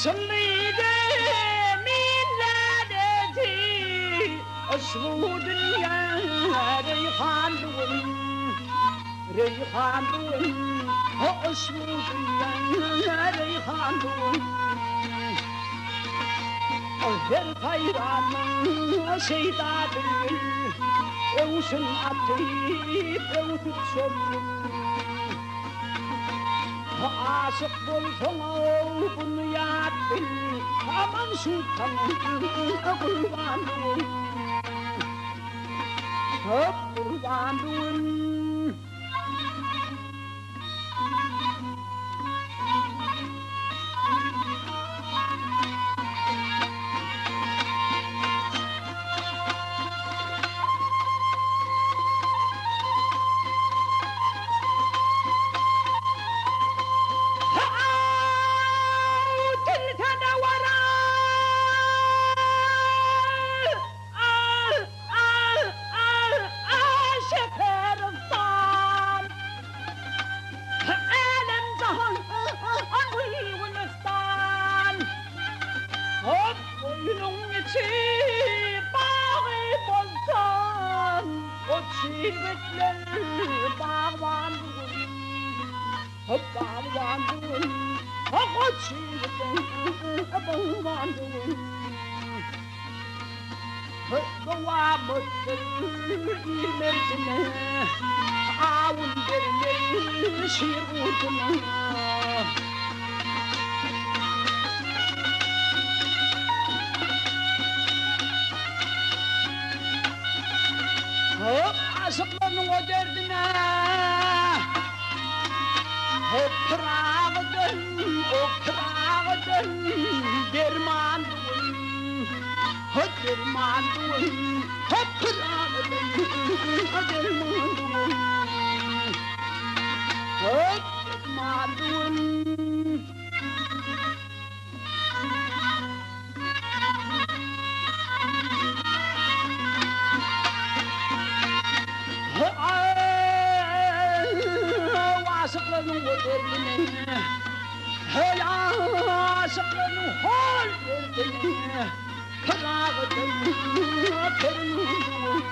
Açyldy milladeti Uşbu dünýä reýhan bu gün Reýhan bu gün Uşbu dünýä reýhan bu gün Her saýranyň şeýda bilbil Öwşün atyp öwsüp şol gül. Aşyk bolsaň-ow bunýat bil, Aman şukaň gurban bu gün. Gurban bu gün. Goç ýigitler bagban bu gün, Bagban bu gün, Goç ýigitler bagban bu gün. Dowamatdyr il merdine, Awun bermez şir gurduna. Hop aşyklarynyň o derdine, Hop Pyragydan, o Pyragydan derman bu gün, Hop derman bu gün, hop Pyragydan derman bu gün, Hop derman bu gün. Aşyklarynyň o derdine, Heý, aşyklarynyň hol derdine, Pyragydan perman bu gün.